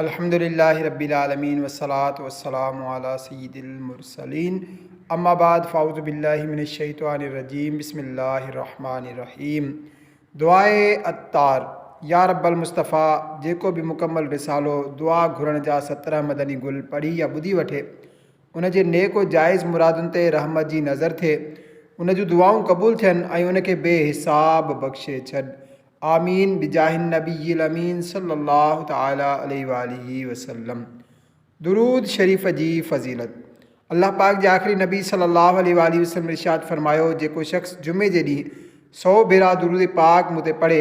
الحمد لله رب العالمين والصلاة والسلام علي سيد المرسلين اما بعد فاعوذ بالله من الشيطان الرجيم بسم الله الرحمن الرحيم دعاء عطار يا رب المصطفيٰ جيڪو به مڪمل رسالو دعا گهرڻ جا 17 مدني گل پڙهي يا ٻڌي وٺي ان جي نيڪ و جائز مرادن تي رحمت جي نظر ٿئي ان جون دعائون قبول ٿين ۽ ان کي بي حساب بخشي ڇڏ آمين بجاه النبي الامين صلي الله تعالي عليه واله وسلم درود شريف جي فضيلت الله پاڪ جي آخري نبي صلي الله عليه واله وسلم ارشاد فرمايو جيڪو شخص جمعي جي ڏينهن سو ڀيرا درود پاڪ مون تي پڙهي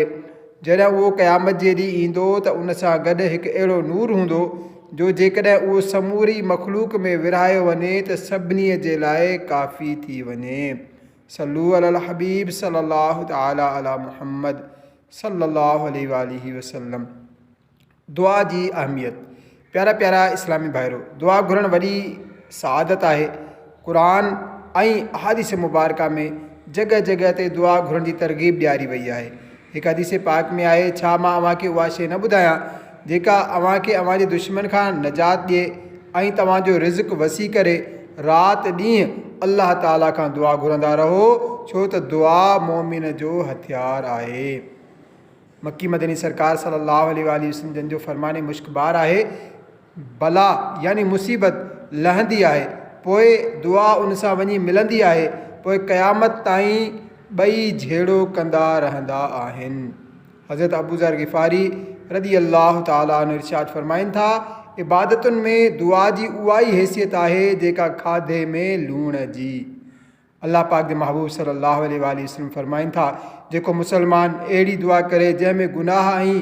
جڏهن اهو قيامت جي ڏينهن ايندو ته ان سان گڏ هڪ اهڙو نور هوندو جو جيڪڏهن اهو سموري مخلوق ۾ ورهايو وڃي ته سڀني جي لاء ڪافي ٿي وڃي صلو علی الحبيب صلي الله تعالي علی محمد صلي الله عليه واله وسلم دعا جي اهميت پيارا پيارا اسلامي ڀائرو دعا گهرڻ وڏي سعادت آهي قرآن ۽ احاديث مبارڪه ۾ جڳهه جڳهه تي دعا گهرڻ جي ترغيب ڏياري وئي آهي هڪ حديث پاڪ ۾ آهي، ڇا مان اوهان کي اها شيء نه ٻڌايان جيڪا اوهان کي اوهان جي دشمن کان نجات ڏئي ۽ توهان جو رزق وسيع ڪري، رات ڏينهن الله تعاليٰ کان دعا گهرندا رهو، ڇو ته دعا مؤمن جو هٿيار آهي. مڪي مدني سرڪار صلّي اللّٰه عليه واٰله وسلّم جن جو فرمان مشڪبار آهي، بلا يعني مصيبت لهندي آهي پوء دعا ان سان وڃي ملندي آهي پوء قيامت تائين ٻئي جهيڙو ڪندا رهندا آهن. حضرت ابوذر غفاري رضي الله تعالٰي عنه ارشاد فرمائن ٿا، عبادتن ۾ دعا جي اها ئي حيثيت آهي جيڪا کاڌي ۾ لوڻ جي. الله پاڪ جي محبوب صلّي اللّٰه عليه واٰله وسلّم فرمائن ٿا، جيڪو مسلمان اهڙي دعا ڪري جنهن ۾ گناهه ۽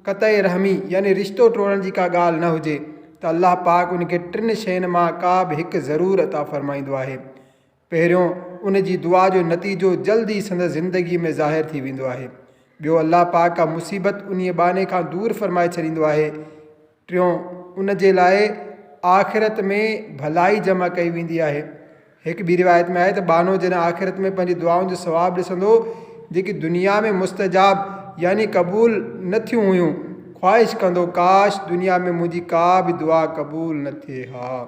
قطع رحمي يعني رشتو ٽوڙڻ جي ڪا ڳالهه نه هجي ته الله پاڪ ان کي ٽن شين مان ڪا به هڪ ضرور عطا فرمائيندو آهي. پهريون، ان جي دعا جو نتيجو جلد ئي سندس زندگي ۾ ظاهر ٿي ويندو آهي. ٻيو، الله پاڪ ڪا مصيبت انهيء ٻانهي کان دور فرمائي ڇڏيندو آهي. ٽيون، ان جي لاء آخرت ۾ ڀلائي جمع ڪئي ويندي آهي. هڪ ٻي روايت ۾ آهي ته ٻانهو جڏهن آخرت ۾ پنهنجي دعائن جو ثواب ڏسندو جيڪي دنيا ۾ مستجاب يعني قبول نه ٿيون هيون، خواهش ڪندو ڪاش دنيا ۾ منهنجي ڪا به دعا قبول نه ٿئي ها.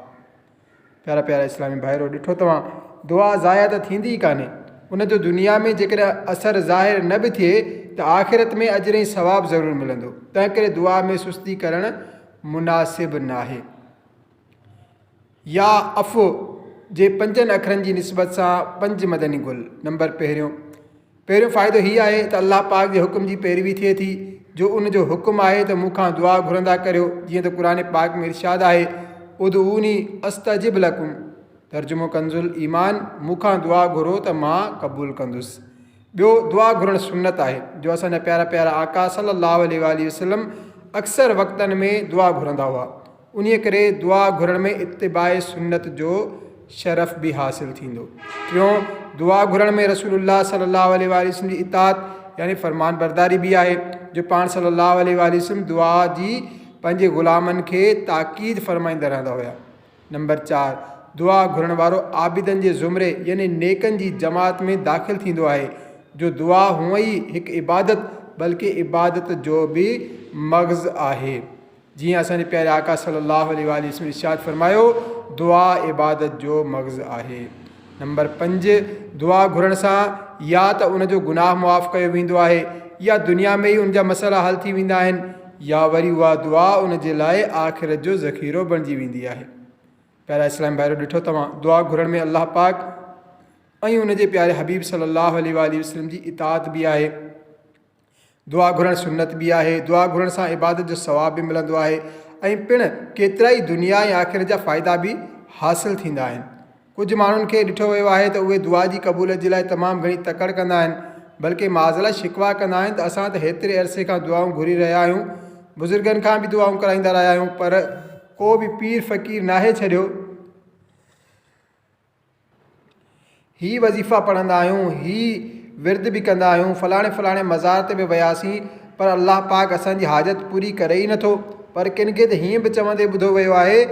پيارا پيارا اسلامي ڀائرو ڏٺو توهان دعا ضايع ته ٿيندي ئي ڪانهي ان جو دنيا ۾ جيڪڏهن اثر ظاهر نه به ٿئي ته آخرت ۾ اجر ۽ ثواب ضرور ملندو تنهنڪري دعا ۾ سستي ڪرڻ مناسب ناهي. يا عفو جي پنجن اکرن جي نسبت سان پنج مدني گل نمبر پهريون پهريون فائدو هي آهي ته الله پاڪ جي حڪم جي پيروي ٿئي ٿي جو ان جو حڪم آهي ته مون کان دعا گهرندا ڪريو جيئن ته قرآن پاڪ ۾ ارشاد آهي ادعوني استجب لڪم ترجمو ڪنز الايمان مون کان دعا گهرو ته مان قبول ڪندس ٻيو دعا گهرڻ سنت آهي جو اسان جا پيارا پيارا آقا صلي الله عليه واٰله وسلم اڪثر وقتن ۾ دعا گهرندا هئا انهيء ڪري دعا گهرڻ ۾ اتباع سنت جو شرف به حاصل ٿيندو. ٽيون، دعا گهرڻ ۾ رسول الله صلي الله عليه واٰله وسلم جي اطاعت يعني فرمانبرداري به آهي، جو پاڻ صلي الله عليه واٰله وسلم دعا جي پنهنجي غلامن کي تاڪيد فرمائيندا رهندا هيا. نمبر چار، دعا گهرڻ وارو عابدن جي زمري يعني نيڪن جي جماعت ۾ داخل ٿيندو آهي، جو دعا هونء ئي هڪ عبادت بلڪه عبادت جو به مغز آهي. جيئن اسان جي پياري آقا صلي الله عليه واٰله وسلم ارشاد فرمايو، دعا عبادت جو مغز آهي. نمبر پنج، دعا گهرڻ سان يا ته ان جو گناهه معاف ڪيو ويندو آهي يا دنيا ۾ ئي ان جا مسئلا حل ٿي ويندا آهن يا وري اها دعا ان جي لاء آخرت جو ذخيرو بڻجي ويندي آهي. پيارا اسلامي ڀائرو ڏٺو توهان دعا گهرڻ ۾ الله پاڪ ۽ ان جي پياري حبيب صلي الله عليه واٰله وسلم جي اطاعت به آهي. دعا گهرڻ سنت به آهي، دعا گهرڻ سان عبادت جو ثواب به ملندو آهي ۽ پڻ ڪيترائي دنيا ۽ آخرت جا فائدا به حاصل ٿيندا آهن. ڪجهه ماڻهن کي ڏٺو ويو آهي ته اهي دعا جي قبوليت جي لاء تمام گهڻي تڪڙ ڪندا آهن بلڪه معاذ الله شڪوا ڪندا آهن ته اسان ته هيتري عرصي کان دعائون گهري رهيا آهيون، بزرگن کان به دعائون ڪرائيندا رهيا آهيون پر ڪو به پير فقير ناهي ڇڏيو. هي وظيفا پڙهندا آهيون، هي ورد به ڪندا آهيون، فلاڻي فلاڻي مزار تي به وياسين پر الله پاڪ اسان جي حاجت پوري ڪري ئي نٿو. پر ڪن کي ته هيئن به چوندي ٻڌو ويو آهي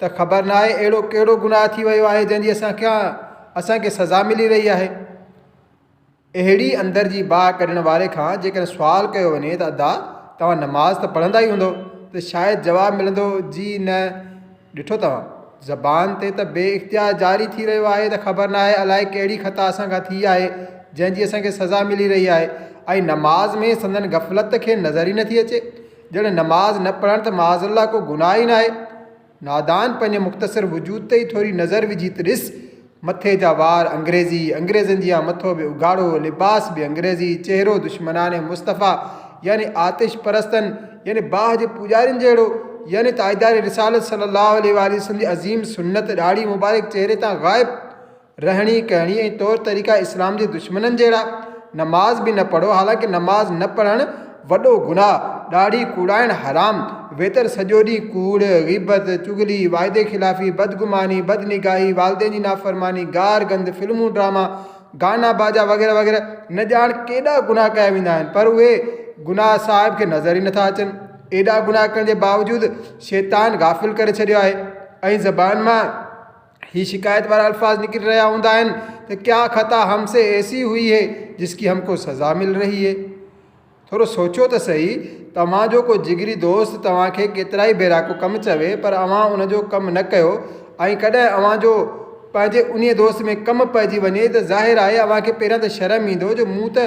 ته خبر ناهي اهڙو ڪهڙو گناهه ٿي ويو آهي جنهن جي اسان کان اسان کي سزا ملي رهي آهي. اهڙي اندر جي باهه ڪڍڻ واري کان جيڪڏهن سوال ڪيو وڃي ته ادا توهان نماز ته پڙهندا ئي هوندؤ؟ ته شايد جواب ملندو، جي نه. ڏٺو توهان؟ زبان تي ته بي اختيار جاري ٿي رهيو آهي ته خبر ناهي الائي ڪهڙي خطا اسان کان ٿي آهي جنهن جي اسان کي سزا ملي رهي آهي ۽ نماز ۾ سندن غفلت کي نظر ئي نٿي اچي. ڄڻ نماز نه پڙهڻ ته معاذ الله ڪو گناهه ئي ناهي. نادان پنهنجي مختصر وجود تي ئي ٿوري نظر وجهي ته ڏس، مٿي جا وار انگريزي، انگريزن جيان مٿو به اگهاڙو، لباس به انگريزي، چهرو دشمنان مصطفيٰ يعني آتش پرستن يعني باهه جي پوڄارين جهڙو، يعني تاجدار رسالت صلي الله عليه واٰله وسلم جي عظيم سنت ڏاڙهي مبارڪ چهري تان غائب، رهڻي ڪهڻي ۽ طور طريقا اسلام جي دشمنن جهڙا، نماز به نه پڙهو حالانڪه نماز نه پڙهڻ وڏو گناهه، ڏاڙهي ڪوڙائڻ حرام، ويتر سڄو ڏينهن ڪوڙ، غيبت، چغلي، واعدي خلافي، بدگماني، بدنگاهي، والدين جي نافرماني، گار گند، فلمون ڊراما، گانا باجا وغيره وغيره نه ڄاڻ ڪيڏا گناهه ڪيا ويندا آهن پر اهي گناهه صاحب کي نظر ئي نٿا اچن. ايڏا گناهه ڪرڻ جي باوجود شيطان غافل ڪري ڇڏيو آهي ۽ زبان مان هي شڪايت وارا الفاظ نڪري رهيا هوندا آهن ته ڪيا خطا هم سي ايسي هئي هي جس ڪي هم ڪو سزا مل رهي هي. ٿورو سوچيو ته سهي، توهان جو ڪو جگري دوست توهان کي ڪيترائي ڀيرا ڪو ڪم چوي پر اوهان ان جو ڪم نه ڪيو ۽ ڪڏهن اوهان جو پنهنجي انهيء دوست ۾ ڪم پئجي وڃي ته ظاهر آهي اوهان کي پهريان ته شرم ايندو جو مون ته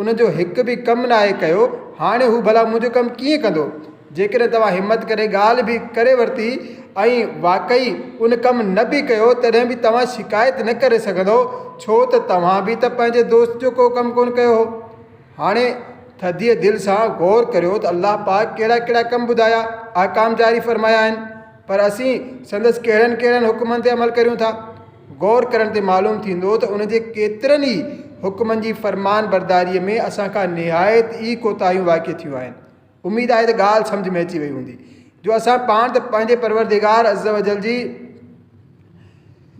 ان جو هڪ به ڪم ناهي ڪيو هاڻي هو ڀلا منهنجو ڪم ڪيئن ڪندو؟ جيڪڏهن توهان همت ڪري ڳالهه به ڪري ورتي ۽ واقعي ان ڪم نه به ڪيو تڏهن به توهان شڪايت نه ڪري سگهندؤ ڇو ته توهان به ته پنهنجي دوست جو ڪو ڪم ڪونه ڪيو هو. هاڻي ٿڌيء دل سان غور ڪريو ته الله پاڪ ڪهڙا ڪهڙا ڪم ٻڌايا، احڪام جاري فرمايا آهن پر اسين سندس ڪهڙن ڪهڙن حڪمن تي عمل ڪريون ٿا. غور ڪرڻ تي معلوم ٿيندو ته ان جي ڪيترن ئي حڪمن جي فرمانبرداريء ۾ اسان کان نهايت ئي ڪوتاهيون واقع ٿيون آهن. اميد آهي ته ڳالهه سمجهه ۾ اچي وئي هوندي جو اسان پاڻ ته پنهنجي پروردگار عزّوجلّ جي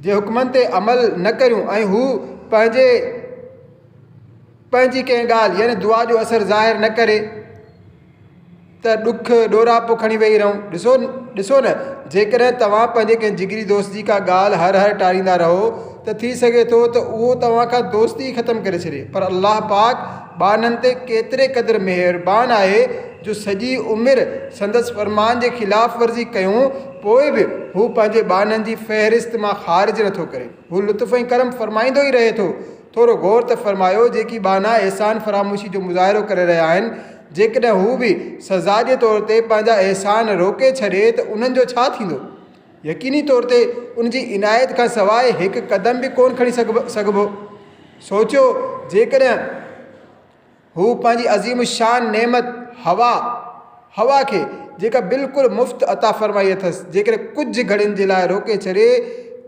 جي حڪمن تي عمل نه ڪريون ۽ هو پنهنجي پنهنجي ڪنهن ڳالهه يعني دعا جو اثر ظاهر نه ڪري ته ڏک ڏوراپو کڻي ويهي رهون. ڏسو ڏسو نه جيڪڏهن توهان پنهنجي ڪنهن جگري دوست جي ڪا ڳالهه هر هر ٽاريندا رهو ته ٿي سگهي ٿو ته اهو توهان کان دوستي ئي ختم ڪري ڇڏي پر الله پاڪ ٻانهن تي ڪيتري قدر مهربان آهي جو سڄي عمر سندس فرمان جي خلاف ورزي ڪيون پوء به هو پنهنجي ٻانهن جي فهرست مان خارج نٿو ڪري هو لطف ۽ ڪرم فرمائيندو ئي رهي ٿو ٿورو غور ته فرمايو جيڪي ٻانها احسان فراموشي جو مظاهرو ڪري رهيا آهن جيڪڏهن هو به سزا جي طور تي پنهنجا احسان روڪي ڇڏي ته انهن جو ڇا ٿيندو؟ يقيني طور تي ان جي عنايت کان سواء هڪ قدم به ڪونه کڻي سگهبو. سوچيو جيڪڏهن هو پنهنجي عظيم الشان نعمت هوا، هوا کي، جيڪا بلڪل مفت عطا فرمائي اٿس، جيڪڏهن ڪجهه گهڙين جي لاء روڪي ڇڏي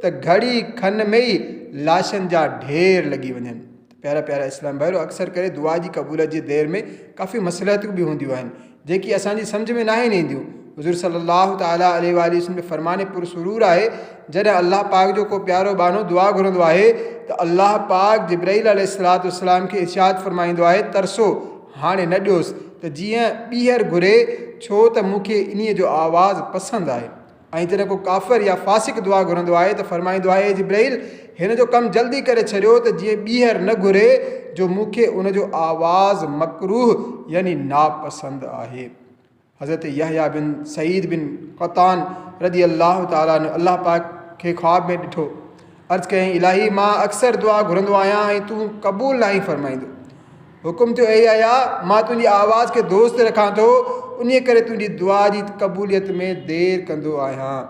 ته گهڙي کن ۾ ئي لاشن جا ڍير لڳي وڃن. پيارا پيارا اسلام ڀائرو! اڪثر ڪري دعا جي قبوليت جي دير ۾ ڪافي مصلحتون به هونديون آهن، جيڪي اسان جي سمجهه ۾ ناهن اينديون. حضور صلّي الله تعالٰي عليه واٰله وسلّم جو فرمان پر سرور آهي، جڏهن الله پاڪ جو ڪو پيارو ٻانهو دعا گهرندو آهي ته الله پاڪ جبرائيل عليه الصلوة والسلام کي ارشاد فرمائيندو آهي، ترسو، هاڻي نه ڏيوس ته جيئن ٻيهر گهري، ڇو ته مون کي انهيء جو آواز پسند آهي. ۽ جڏهن ڪو ڪافر يا فاسق دعا گهرندو آهي ته فرمائيندو آهي، اي جبرائيل! هن جو ڪم جلدي ڪري ڇڏيو ته جيئن ٻيهر نه گهري جو مون کي ان جو آواز مڪروه يعني ناپسند آهي. حضرت يحيٰ بن سعيد بن قطان رضي الله تعالٰي عنه الله پاڪ کي خواب ۾ ڏٺو. عرض ڪيائين، الاهي! مان اڪثر دعا گهرندو آهيان ۽ تون قبول ناهين فرمائيندو. حڪم ٿيو، اي يحيٰ! مان تنهنجي آواز کي دوست رکان ٿو، انهيء ڪري تنهنجي دعا جي قبوليت ۾ دير ڪندو آهيان.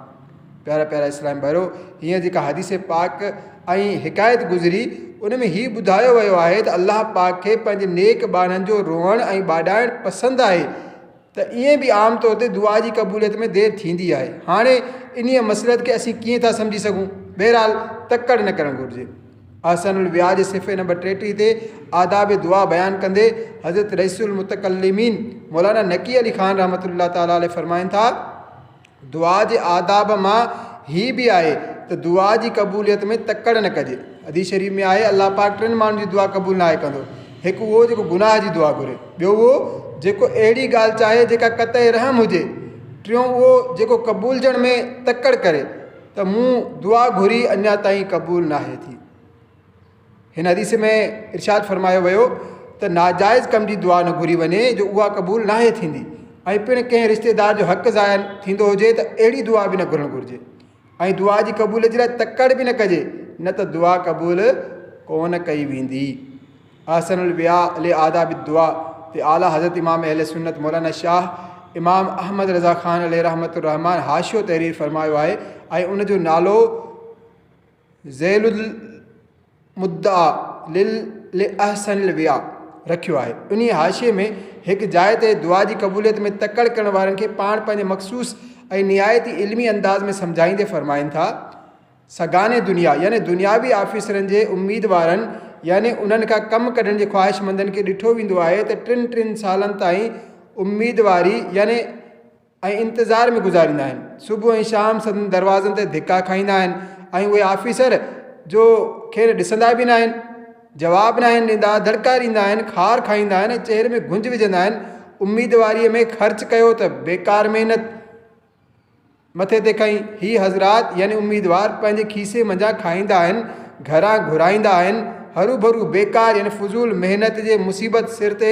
پيارا پيارا اسلام ڀائرو! هينئر جيڪا حديث پاڪ ۽ حڪايت گذري، ان ۾ هي ٻڌايو ويو آهي ته الله پاڪ کي پنهنجي نيڪ ٻانهن جو روئڻ ۽ ٻاڏائڻ پسند آهي ته ائين به عام طور تي دعا جي قبوليت ۾ دير ٿيندي آهي. هاڻي انهيء مصلحت کي اسين ڪيئن ٿا سمجهي سگهون؟ بهرحال تڪڙ نه ڪرڻ گهرجي. احسن الوعاء جي صفحي نمبر 33 تي آداب دعا بيان ڪندي حضرت رئيس المتڪلمين مولانا نقي علي خان رحمة الله تعالٰي عليه فرمائن ٿا، دعا جي آداب مان هي به آهي ته دعا جي قبوليت ۾ تڪڙ نه ڪجي. حديث شريف ۾ آهي، الله پاڪ ٽن ماڻهن جي دعا قبول ناهي ڪندو، هڪ اهو جيڪو گناهه جي دعا گهري، ٻيو اهو جيڪو اهڙي ڳالهه چاهي جيڪا قطع رحم هجي، ٽيون اهو جيڪو قبولجڻ ۾ تڪڙ ڪري ته مون دعا گهري اڃا تائين قبول ناهي ٿي. هن حديث ۾ ارشاد فرمايو ويو ته ناجائز ڪم جي دعا نه گهري وڃي جو اها قبول ناهي ٿيندي. ۽ پڻ ڪنهن رشتيدار جو حق ضايع ٿيندو هجي ته اهڙي دعا به نه گهرڻ گهرجي ۽ دعا جي قبوليت جي لاء تڪڙ به نه ڪجي نه ته دعا قبول ڪونه ڪئي ويندي. احسن الوعاء لآداب الدعاء تي اعليٰ حضرت امام اهل سنت مولانا شاهه امام احمد رضا خان عليه رحمة الرحمان حاشيو تحرير فرمايو آهي ۽ ان جو نالو ذيل المدعا لاحسن الوعاء رکيو آهي. انهيء حاشيي ۾ هڪ جاء تي دعا جي قبوليت ۾ تڪڙ ڪرڻ وارن کي پاڻ پنهنجي مخصوص ۽ نهايت ئي علمي انداز ۾ سمجهائيندي فرمائن ٿا، سگان دنيا يعني دنياوي آفيسرن جي اميدوارن يعني انهن کان ڪم ڪڍڻ جي خواهشمندن کي ڏٺو ويندو آهي ته ٽن ٽن سالن تائين اميدواري يعني ۽ انتظار ۾ گذاريندا آهن. صبح ۽ شام سندن دروازن تي ڌڪا کائيندا آهن ۽ اهي آفيسر جو کين ڏسندا به ناهن، جواب ناهن ڏيندا، دڙڪا ڏيندا آهن، خار کائيندا آهن ۽ چهري ۾ گهنج وجهندا آهن. اميدواريء ۾ خرچ ڪيو ته بيڪار محنت مٿي تي کنئي. هي حضرات يعني اميدوار پنهنجي کيسي منجهان کائيندا آهن، گهران گهرائيندا آهن، هروڀرو بيڪار يعني فضول محنت جي مصيبت سر تي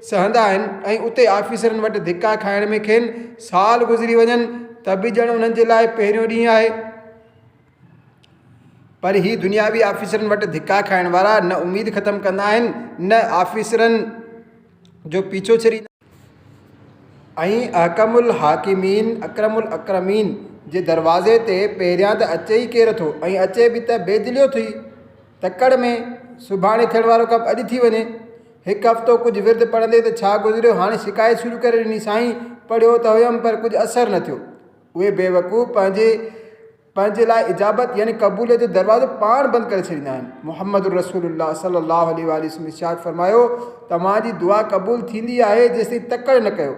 سهندا آهن ۽ اتي آفيسرن وٽ ڌڪا کائڻ ۾ کين سال گذري وڃن ته به ڄڻ انهن جي لاء پهريون ڏينهن آهي. پر هي دنياوي آفيسرن وٽ ڌڪا کائڻ وارا نه اميد ختم ڪندا آهن نه آفيسرن جو پيڇو ڇڏيندا آهن. ۽ احڪم الحاڪمين اڪرم الاڪرمين جي دروازي تي پهريان ته اچي ئي ڪير ٿو ۽ اچي به ته بي دليو ٿي تڪڙ ۾ سڀاڻي ٿيڻ وارو ڪم اڄ ٿي وڃي. هڪ هفتو ڪجهه ورد پڙهندي ته ڇا گذريو، هاڻي شڪايت شروع ڪري ڏني، سائين پڙهيو ته هيم پر ڪجهه اثر نه ٿيو. اهي بيوقوف پنهنجي پنهنجي لاء اجابت يعني قبوليت جو دروازو پاڻ بند ڪري ڇڏيندا آهن. محمد رسول الله صلي الله عليه واٰله وسلم ارشاد فرمايو، توهان جي دعا قبول ٿيندي آهي جيستائين تڪڙ نه ڪيو.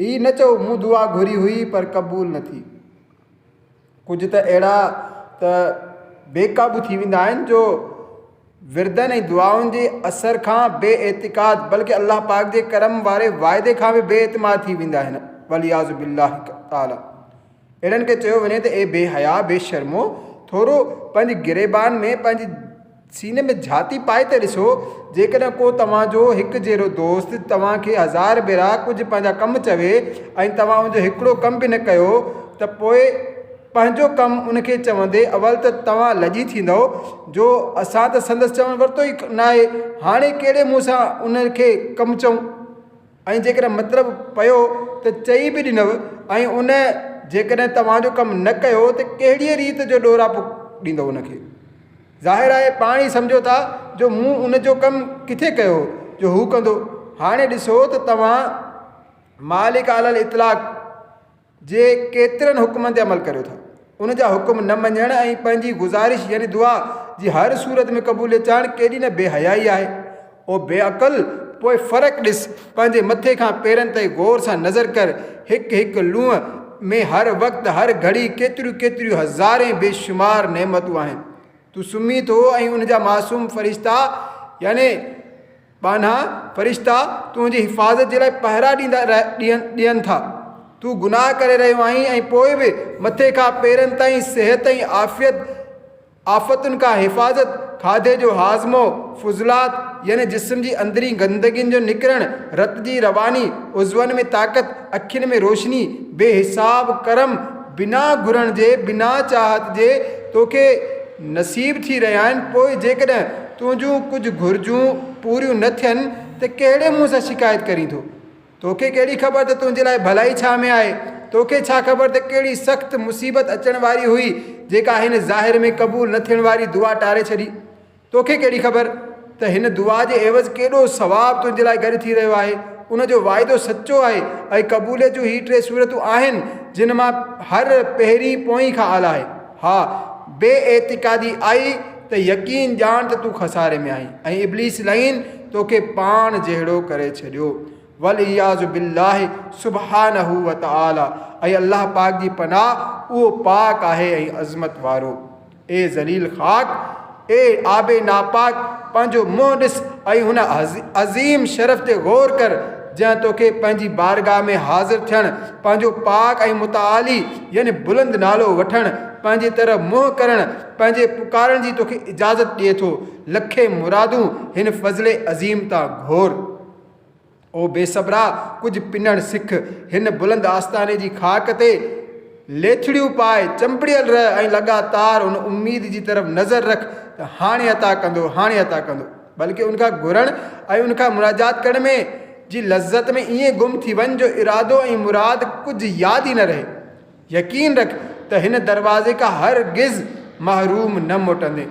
هي نه چئو مون دعا گهري هئي پر قبول نه ٿي. ڪجهه ته اهڙا ته بي قابو ٿي ويندا آهن جو وردن ۽ دعائن جي اثر کان بي اعتقاد بلڪه الله پاڪ جي ڪرم واري واعدي کان به بي اعتماد ٿي ويندا آهن والعياذ بالله تعالي اهڙن کي چيو وڃي ته اي بي حيا بي شرمو ٿورو پنهنجي گريبان ۾ پنهنجي سيني ۾ جهاتي پائي ته ڏسو، جيڪڏهن ڪو توهان جو هڪ جهڙو دوست توهان کي هزار ڀيرا ڪجهه پنهنجا ڪم چوي ۽ توهان ان جو هڪڙو ڪم به نه ڪيو ته پوء پنهنجو ڪم ان کي چوندي اول ته توهان لڄي ٿيندؤ جو اسان ته سندس چوڻ ورتو ئي ناهي هاڻي ڪهڙي منهن سان ان کي ڪم چئون. ۽ جيڪڏهن مطلب پيو ته چئي به ڏنو ۽ ان جيڪڏهن توهان جو ڪم نه ڪيو ته ڪهڙيء ريت جو ڏوراپو ڏيندو ان کي؟ ظاهر آهي پاڻ ئي سمجهو ٿا جو مون ان جو ڪم ڪٿي ڪيو هو جو هو ڪندو. هاڻي ڏسو ته توهان مالڪ علي الاطلاق جي ڪيترن حڪمن تي عمل ڪريو ٿا. ان جا حڪم نه مڃڻ ۽ پنهنجي گذارش يعني دعا جي هر صورت ۾ قبوليت چاهڻ ڪيڏي نه بي حيائي آهي. او بي عقل! پوء فرق ڏس، پنهنجي مٿي کان پيرن تائين غور سان نظر ڪر، هڪ هڪ لونء ۾ هر وقت هر گهڙي ڪيتريون ڪيتريون هزارين بي شمار نعمتون آهن. تون سمهين ٿو ۽ ان جا معصوم فرشتا يعني. ٻانها، فرشتا، تنهنجي حفاظت جي لاء پهرا ڏيندا ڏين ٿا. تون گناهه ڪري رهيو آهين ۽ پوء به مٿي کان پيرن تائين صحت ۽ عافيت، آفتن کان حفاظت، کاڌي جو هاضمو، فضلات يعني جسم جي اندرين گندگين جو نڪرڻ، رت جي رواني، عضون ۾ طاقت، اکين ۾ روشني، بي حساب ڪرم بنا گهرڻ جي، بنا چاهت جي توکي نصيب ٿي رهيا آهن، پوء جيڪڏهن تنهنجون ڪجهه گهرجون پوريون نه ٿين ته ڪهڙي منهن سان شڪايت ڪرين ٿو؟ توکي ڪهڙي خبر ته تنهنجي لاء ڀلائي ڇا ۾ آهي؟ توکي ڇا خبر ته ڪهڙي سخت مصيبت اچڻ واري هئي، جيڪا هن ظاهر ۾ قبول نه ٿيڻ واري دعا ٽاري ڇڏي؟ توکي ڪهڙي خبر ته هن دعا جي عيوض ڪيڏو ثواب تنهنجي لاء گڏ ٿي رهيو آهي؟ ان جو واعدو سچو آهي ۽ قبوليت جون هي ٽي صورتون آهن، جن مان هر پهرين پوئين کان اعليٰ آهي. ها، بي اعتقادي آئي ته يقين ڄاڻ ته تون خساري ۾ آهين ۽ ابليس لعين توکي پاڻ جهڙو ڪري ڇڏيو. والعياذ بالله سبحانه وتعالي ۽ الله پاڪ جي پناهه اهو پاڪ آهي ۽ عظمت وارو. اي ذليل خاڪ! اي آب ناپاڪ! پنهنجو منهن ڏس ۽ هن عظيم شرف تي غور ڪر، جنهن توکي پنهنجي بارگاهه ۾ حاضر ٿيڻ، پنهنجو پاڪ ۽ متعالي يعني بلند نالو وٺڻ، پنهنجي طرف منهن ڪرڻ، پنهنجي پڪارڻ جي توکي اجازت ڏئي ٿو. لکين مرادون هن فضل عظيم تان گهور. او بي صبرا! ڪجهه پنڻ سک. هن بلند آستاني جي خاڪ تي ليٿڙيون پائي چنبڙيل رهه ۽ لڳاتار ان اميد جي طرف نظر رک ته هاڻي عطا ڪندو، هاڻي عطا ڪندو. بلڪه ان کان گهرڻ ۽ ان کان مناجات ڪرڻ ۾ جي لذت ۾ ائين گم ٿي وڃ جو ارادو ۽ مراد ڪجهه ياد ئي نه رهي. يقين رک ته هن دروازي کان هرگز محروم نه موٽندين.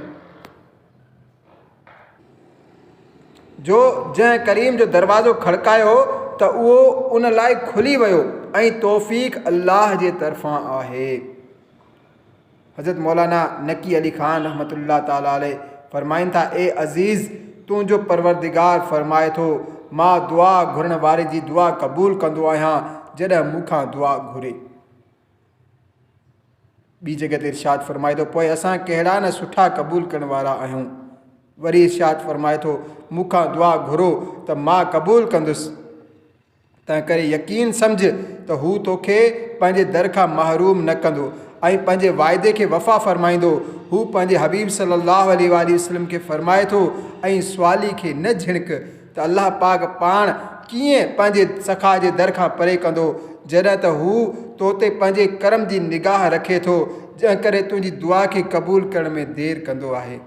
جو جنهن ڪريم جو دروازو کڙڪايو ته اهو ان لاء کلي ويو ۽ توفيق الله جي طرفان آهي. حضرت مولانا نقي علي خان رحمة الله تعالٰي عليه فرمائن ٿا، اي عزيز! تنهنجو پروردگار فرمائي ٿو، مان دعا گهرڻ واري جي دعا قبول ڪندو آهيان جڏهن مون کان دعا گهري. ٻي جڳهه تي ارشاد فرمائي ٿو، پوء اسان ڪهڙا نه سٺا قبول ڪرڻ وارا آهيون. وري ارشاد فرمائي ٿو، مون کان دعا گهرو ته مان قبول ڪندس. تنهنڪري يقين سمجهه ته هو توکي پنهنجي در کان محروم نه ڪندو ۽ پنهنجي وعدي کي وفا فرمائيندو. هو پنهنجي حبيب صلّي اللّٰه عليه واٰله وسلّم کي فرمائي ٿو، ۽ سوالي کي نه جهڻڪ ته الله پاڪ پاڻ ڪيئن پنهنجي سخا جي در کان پري ڪندو جڏهن ته هو تو تي پنهنجي ڪرم جي نگاهه رکي ٿو جنهن ڪري تنهنجي دعا کي قبول ڪرڻ ۾ دير ڪندو آهي.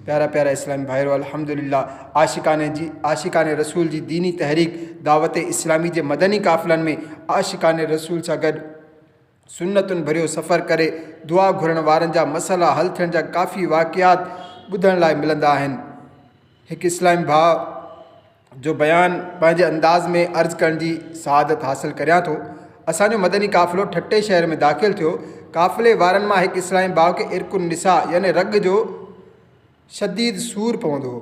پيارا پيارا اسلامي ڀائرو الحمدلله عاشقان جي عاشقان رسول جي ديني تحريڪ دعوت اسلامي جي مدني قافلن ۾ عاشقان رسول سان گڏ سنتن ڀريو سفر ڪري دعا گهرڻ وارن جا مسئلا حل ٿيڻ جا ڪافي واقعات ٻڌڻ لاء ملندا آهن هڪ اسلامي ڀاء جو بيان پنهنجي انداز ۾ عرض ڪرڻ جي سعادت حاصل ڪريان ٿو. اسان جو مدني قافلو ٺٽي شهر ۾ داخل ٿيو. قافلي وارن مان هڪ اسلامي ڀاء کي عرق النساء يعني رڳ جو شديد سور پوندو هو.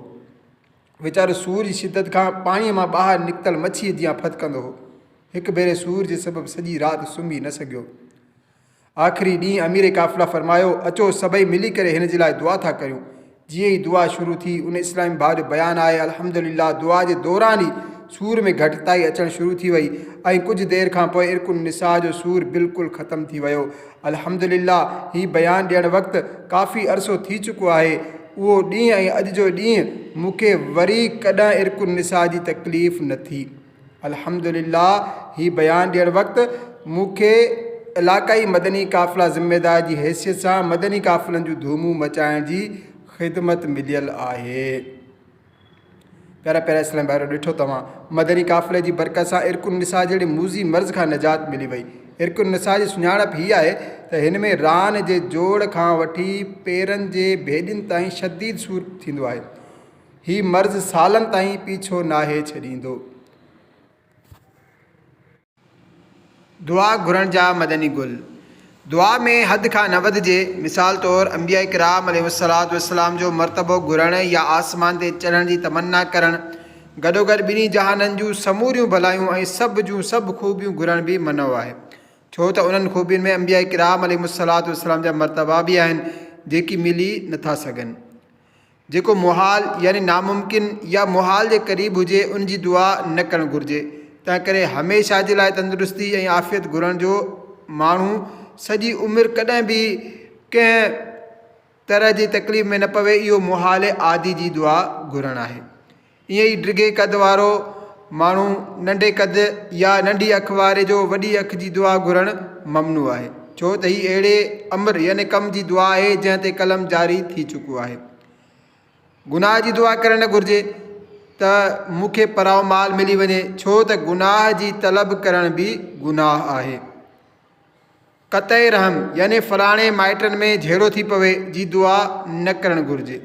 ويچارو سور جي شدت کان پاڻيء مان ٻاهر نڪتل مڇيء جيان ڦٿڪندو هو. هڪ ڀيري سور جي سبب سڄي رات سمهي نه سگهيو. آخري ڏينهن امير قافله فرمايو، اچو سڀئي ملي ڪري هن جي لاء دعا ٿا ڪريون. جيئن ئي دعا شروع ٿي، ان اسلامي ڀاء جو بيان آهي، الحمدلله دعا جي دوران ئي سور ۾ گهٽتائي اچڻ شروع ٿي وئي ۽ ڪجهه دير کان پوء عرق النساء جو سور بلڪل ختم ٿي ويو. الحمدلله هي بيان ڏيڻ وقت ڪافي عرصو ٿي چڪو آهي، اهو ڏينهن ۽ اڄ جو ڏينهن مون کي وري ڪڏهن عرق النساء جي تڪليف نه ٿي. الحمدلله هي بيان ڏيڻ وقت مون کي علاقائي مدني قافله ذميدار جي حيثيت سان مدني قافلن جون ڌومون مچائڻ جي خدمت مليل آهي. پيارا پيارا اسلامي ڀائرو ڏٺو توهان مدني قافلي جي برڪت سان عرق النساء جهڙي موذي مرض کان نجات ملي وئي. عرق النساء جي سڃاڻپ هي آهي ته هن ۾ ران جي جوڙ کان وٺي پيرن جي ڀيڏين تائين شديد سور ٿيندو آهي. هي مرض سالن تائين پيڇو ناهي ڇڏيندو. دعا گهرڻ جا مدني گل. دعا ۾ حد کان نه وڌجي، مثال طور انبياء ڪرام عليهم الصلوة والسلام جو مرتبو گهرڻ يا آسمان تي چڙهڻ جي تمنا ڪرڻ، گڏوگڏ ٻنهي جهانن جون سموريون ڀلايون ۽ سڀ جون سڀ خوبيون گهرڻ به منع آهي، ڇو ته انهن خوبين ۾ انبياء ڪرام عليهم الصلوة والسلام جا مرتبا به آهن، جيڪي ملي نٿا سگهن. جيڪو محال يعني ناممڪن يا محال جي قريب هجي ان جي دعا نه ڪرڻ گهرجي. تنهنڪري هميشه جي لاء تندرستي ۽ عافيت گهرڻ جو ماڻهو سڄي عمر ڪڏهن به ڪنهن طرح جي تڪليف ۾ نه پوي اهو محال عادي جي دعا گهرڻ آهي. ائين ئي ڊگهي قد وارو ماڻهو ننڍي قد يا ننڍي اک واري جو وڏي اک جي دعا گهرڻ ممنوع آهي، ڇو ته هي اهڙي امر يعني ڪم جي دعا آهي جنهن تي قلم جاري ٿي چڪو آهي. گناهه جي دعا ڪرڻ نه گهرجي ته مون کي پرائو مال ملي وڃي، ڇو ته گناهه جي طلب ڪرڻ به گناهه آهي. قطع رحم يعني فلاڻي مائٽن ۾ جهيڙو ٿي پوي جي دعا نه ڪرڻ گهرجي.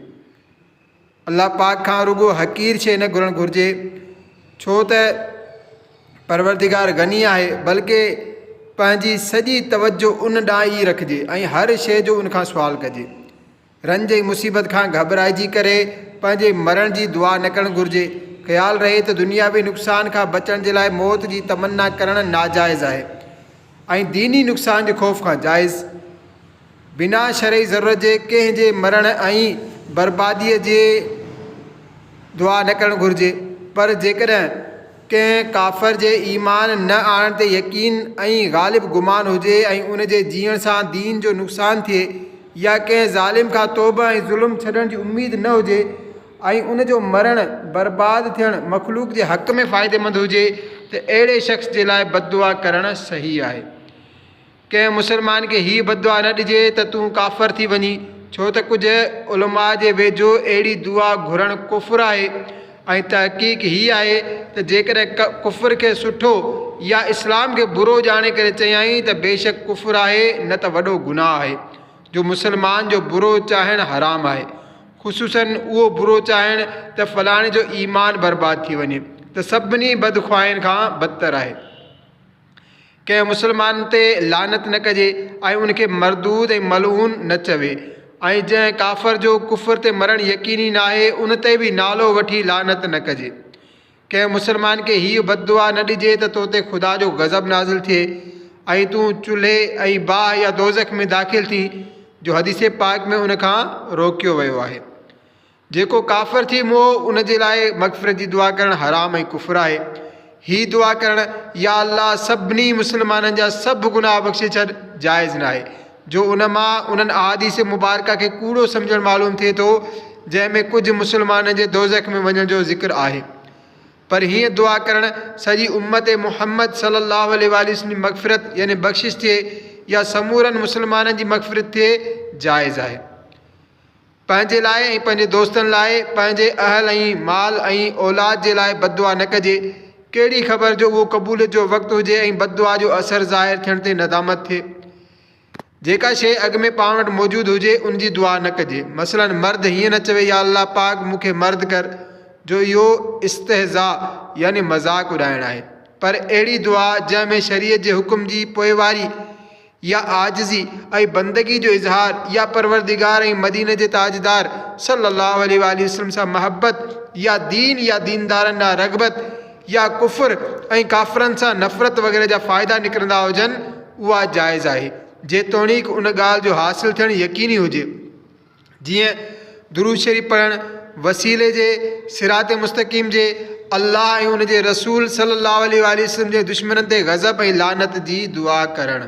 الله پاڪ کان رڳو حقير شيء نه گهرڻ گهرجي ڇو ته پروردگار غني آهي بلڪه پنهنجي سڄي توجه ان ڏانهن ئي رکجي ۽ هر شيء جو ان کان سوال ڪجي. رنج ۽ مصيبت کان گهٻرائجي ڪري پنهنجي مرڻ جي دعا نه ڪرڻ گهرجي. خيال رهي ته دنياوي نقصان کان بچڻ جي لاء موت جي تمنا ڪرڻ ناجائز آهي ۽ ديني نقصان جي خوف کان جائز. بنا شرعي ضرورت جي ڪنهن جي مرڻ ۽ برباديء جي دعا نه ڪرڻ گهرجي پر جيڪڏهن ڪنهن ڪافر جي ايمان نه آڻڻ تي يقين ۽ غالب گمان هجي ۽ ان جي جيئڻ سان دين جو نقصان ٿئي يا ڪنهن ظالم کان توبه ۽ ظلم ڇڏڻ جي اميد نه هجي ۽ ان جو مرڻ، برباد ٿيڻ، مخلوق جي حق ۾ فائديمند هجي ته اهڙي شخص جي لاء بددعا ڪرڻ صحيح آهي. ڪنهن مسلمان کي هيء بددعا نه ڏجي ته تون ڪافر ٿي وڃين، ڇو ته ڪجهه علماء جي ويجهو اهڙي دعا گهرڻ ڪفر آهي ۽ تحقيق هيء آهي ته جيڪڏهن ڪفر کي سٺو يا اسلام کي برو ڄاڻي ڪري چيائين ته بيشڪ ڪفر آهي نه ته وڏو گناهه آهي جو مسلمان جو برو چاهڻ حرام آهي خصوصاً اهو برو چاهڻ ته فلاڻي جو ايمان برباد ٿي وڃي ته سڀني بدخواهين کان بدتر آهي. ڪنهن مسلمان تي لعنت نه ڪجي ۽ ان کي مردود ۽ ملعون نه چوي ۽ جنهن ڪافر جو ڪفر تي مرڻ يقيني ناهي ان تي به نالو وٺي لعنت نه ڪجي. ڪنهن مسلمان کي هيء بد دعا نه ڏجي ته تو تي خدا جو غضب نازل ٿئي ۽ تون چلهي ۽ باهه يا دوزخ ۾ داخل ٿين جو حديث پاڪ ۾ ان کان روڪيو ويو آهي. جيڪو ڪافر ٿي مئو ان جي لاء مغفرت جي دعا ڪرڻ حرام ۽ ڪفر آهي. هي دعا ڪرڻ يا الله سڀني مسلمانن جا سڀ گناهه بخشي ڇڏ جائز ناهي جو ان مان انهن احاديث مبارڪه کي ڪوڙو سمجهڻ معلوم ٿئي ٿو جنهن ۾ ڪجهه مسلمانن جي دوزخ ۾ وڃڻ جو ذڪر آهي پر هيئن دعا ڪرڻ سڄي امت محمد صلي الله عليه واٰله وسلم جي مغفرت يعني بخشش ٿئي يا سمورن مسلمانن جي مغفرت ٿئي جائز آهي. پنهنجي لاء ۽ پنهنجي دوستن لاء، پنهنجي اهل ۽ مال ۽ اولاد جي لاء بددعا نه ڪجي، ڪهڙي خبر جو اهو قبوليت جو وقت هجي ۽ بددعا جو اثر ظاهر ٿيڻ تي ندامت ٿئي. جيڪا شيء اڳ ۾ پاڻ وٽ موجود هجي ان جي دعا نه ڪجي. مثلاً مرد هيئن نه چوي يا الله پاڪ مون کي مرد ڪر جو اهو استهزاء يعني مذاق اڏائڻ آهي. پر اهڙي دعا جنهن ۾ شريعت جي حڪم جي پوئواري يا عاجزي ۽ بندگي جو اظهار يا پروردگار ۽ مديني جي تاجدار صلّي اللّٰه عليه واٰله وسلّم سان محبت يا دين يا ديندارن ڏانهن رغبت يا ڪفر ۽ ڪافرن سان نفرت وغيره جا فائدا نڪرندا هجن اها جائز آهي جيتوڻيڪ ان ڳالهه جو حاصل ٿيڻ يقيني هجي. جيئن درود شريف پڙهڻ وسيلي جي صراط مستقيم جي الله ۽ ان جي رسول صلي الله عليه واٰله وسلم جي دشمنن تي غضب ۽ لعنت جي دعا ڪرڻ.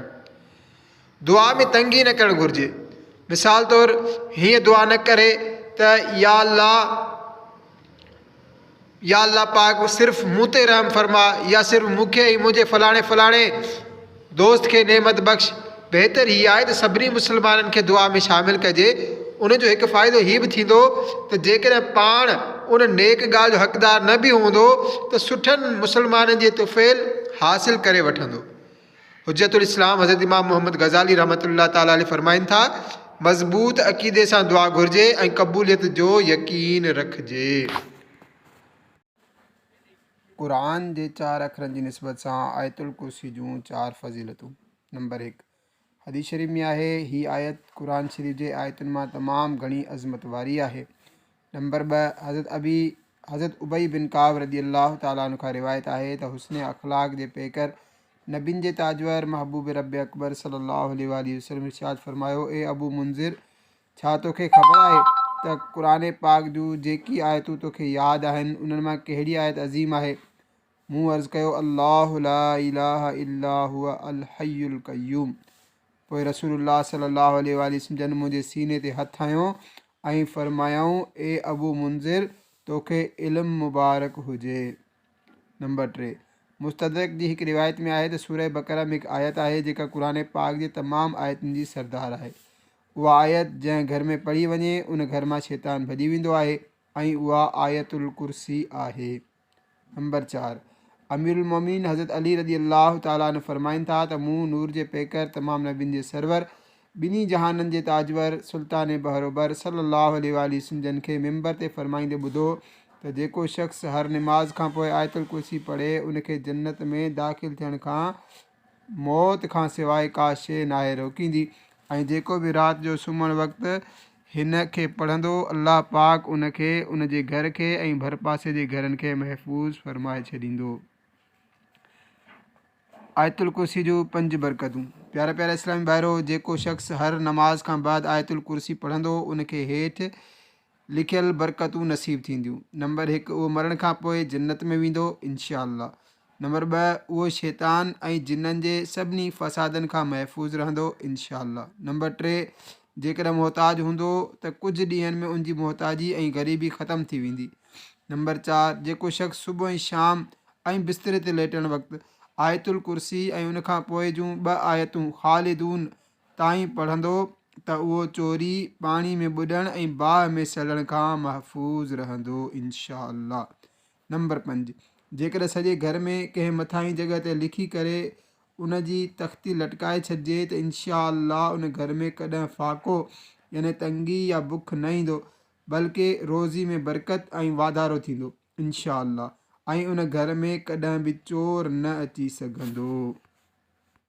دعا ۾ تنگي نه ڪرڻ گهرجي. مثال طور هيئن دعا نه ڪري ته يا الله! يا الله پاڪ صرف مون تي رحم فرما يا صرف مون کي ۽ منهنجي فلاڻي فلاڻي دوست کي نعمت بخش. بهتر هي آهي ته سڀني مسلمانن کي دعا ۾ شامل ڪجي. ان جو هڪ فائدو هي به ٿيندو ته جيڪڏهن پاڻ ان نيڪ ڳالهه جو حقدار نه به هوندو ته سٺن مسلمانن جي طفيل حاصل ڪري وٺندو. حجة الاسلام حضرت امام محمد غزالي رحمة الله تعالٰي عليه فرمائن ٿا، مضبوط عقيدي سان دعا گهرجي ۽ قبوليت جو يقين رکجي. قرآن جي چار اکرن جي نسبت سان آيت الڪرسي جون چار فضيلتون، نمبر هڪ، حديث شريف ۾ آهي، هي آيت قرآن شريف جي آيتن مان تمام گهڻي عظمت واري آهي. نمبر ٻه، حضرت ابي حضرت ابي بن ڪعب رضي الله تعالٰي عنه کان روايت آهي ته حسن اخلاق جي پيڪر نبين جي تاجور محبوب رب اڪبر صلي الله عليه واٰله وسلم ارشاد فرمايو، اي ابو منذر! ڇا توکي خبر آهي ته قرآن پاڪ جون جيڪي آيتون توکي ياد آهن انهن مان ڪهڙي آيت عظيم آهي؟ مون عرض ڪيو، الله لا اله الا هو الحي القيوم پوء رسول الله صلي الله عليه واٰله وسلم جن منهنجي سيني تي هٿ هنيو ۽ فرمايائون، اي ابو منذر! توکي علم مبارڪ هجي. نمبر 3، مستدرڪ جي هڪ روايت ۾ آهي ته سوره بقره ۾ هڪ آيت آهي جيڪا قرآن پاڪ جي تمام آيتن جي سردار آهي. اها آيت جنهن گهر ۾ پڙهي وڃي ان گهر مان شيطان ڀڄي ويندو آهي ۽ اها آيت الڪرسي آهي. نمبر 4، امير المومنين حضرت علي رضي الله تعالٰي عنه فرمائن ٿا ته مون نور جي پيڪر، تمام نبين جي سرور، ٻنهي جهانن جي تاجور، سلطان بحر و بر صلّي الله عليه واٰله وسلّم جن کي منبر تي فرمائيندي ٻڌو ته جيڪو شخص هر نماز کان پوء آيت الڪرسي پڙهي ان کي جنت ۾ داخل ٿيڻ کان موت کان سواء ڪا شيء ناهي روڪيندي ۽ جيڪو به رات جو سمهڻ وقت هن کي پڙهندو الله پاڪ ان کي، ان جي گهر کي ۽ ڀرپاسي جي گهرن کي محفوظ فرمائي ڇڏيندو. آيت الڪرسي جون پنج برڪتون. پيارا پيارا اسلامي ڀائرو! جيڪو شخص هر نماز کان بعد آيت الڪرسي پڙهندو ان کي هيٺ لکيل برڪتون نصيب ٿينديون. نمبر هڪ، اهو مرڻ کان پوء جنت ۾ ويندو، ان شاء الله. نمبر ٻه، اهو شيطان ۽ جنن جي سڀني فسادن کان محفوظ رهندو، ان شاء الله. نمبر ٽي، جيڪڏهن محتاج هوندو ته ڪجهه ڏينهن ۾ ان جي محتاجي ۽ غريبي ختم ٿي ويندي. نمبر چار، جيڪو شخص صبح ۽ شام ۽ بستري تي ليٽڻ وقت آيت الڪرسي ۽ ان کان پوء جون ٻه آيتون خالدون تائين پڙهندو ته اهو چوري، پاڻي ۾ ٻڏڻ ۽ باهه ۾ سڙڻ کان محفوظ رهندو انشاء الله. نمبر پنج، جيڪڏهن سڄي گهر ۾ ڪنهن مٿاهين جڳهه تي لکي ڪري ان جي تختي لٽڪائي ڇڏجي ته انشاء الله ان گهر ۾ ڪڏهن فاقو يعني تنگي يا بک نه ايندو بلڪه روزي ۾ برڪت ۽ واڌارو ٿيندو انشاء الله ۽ ان گهر ۾ ڪڏهن به چور نه اچي سگهندو.